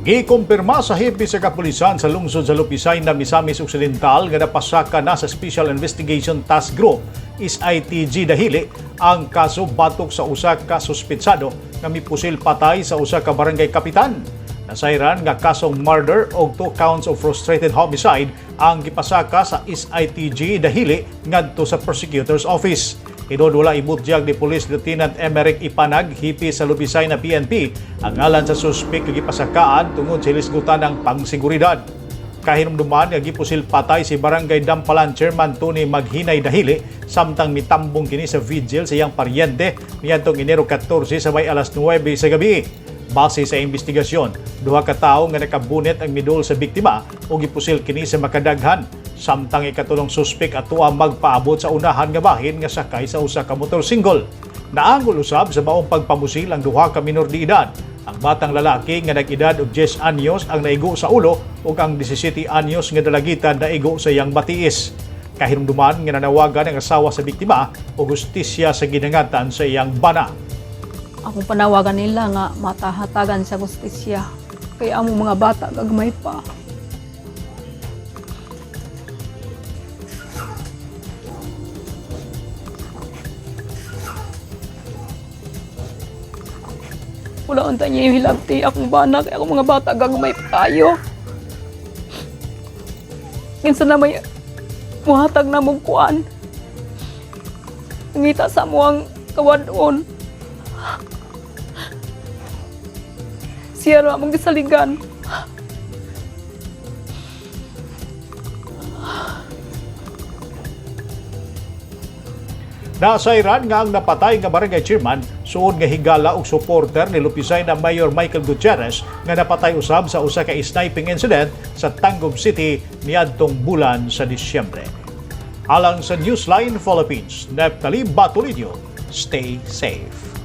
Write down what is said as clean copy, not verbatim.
Gikumpirma sa hepe sa kapulisan sa lungsod sa Lupisan na Misamis Occidental nga napasaka na sa Special Investigation Task Group, SITG Dahili, ang kaso batok sa usa ka suspetsado nga mipusil patay sa usa ka barangay kapitan. Nasayran nga kasong murder og two counts of frustrated homicide ang gipasaka sa SITG Dahili ngadto sa Prosecutor's Office. Tinuod wala ibutyag ni Police Lieutenant Emerick Ipanag, hepe sa Lupisay na PNP, ang ngalan sa suspek nga gipasakaan tungod sa hilisgutan ng pangseguridad. Kahinumduman nga gipusil patay si Barangay Dampalan Chairman Tony Maghinay Dahili samtang mitambong kini sa vigil sa iyang paryente niadtong Enero 14 sa may alas 9 sa gabi. Base sa investigasyon, duha ka tawo nga nakabunet ang midol sa biktima ug gipusil kini sa makadaghan samtang ikatulong suspek atoa magpaabot sa unahan nga bahin nga sakay sa usa ka motorsingle. Naangol usab sa maong pagpamusil ang duha ka minor de edad. Ang batang lalaki nga nag-edad og 10 anyos ang naigo sa ulo ug ang 17 anyos nga dalagitan naigo sa iyang batiis. Kahinumduman nga nanawagan ang asawa sa biktima og hustisya sa gidangatan sa iyang bana. Akong panawagan nila nga matahatagan sa hustisya. Kay among mga bata gagmay pa. Wala unta niya yung hilabti akong bana kay akong mga bata gagmay pa kayo. Kinsa na may muhatag na mong kuan. Ngita sa mo ang kawadon. Siya ra among gisaligan. Nasayran nga ang napatay nga barangay chairman suod nga higala og supporter ni Lupisay na Mayor Michael Gutierrez nga napatay usab sa usa ka sniping incident sa Tangub City niadtong bulan sa Disyembre. Alang sa Newsline Philippines, Neptali Batulinio, stay safe.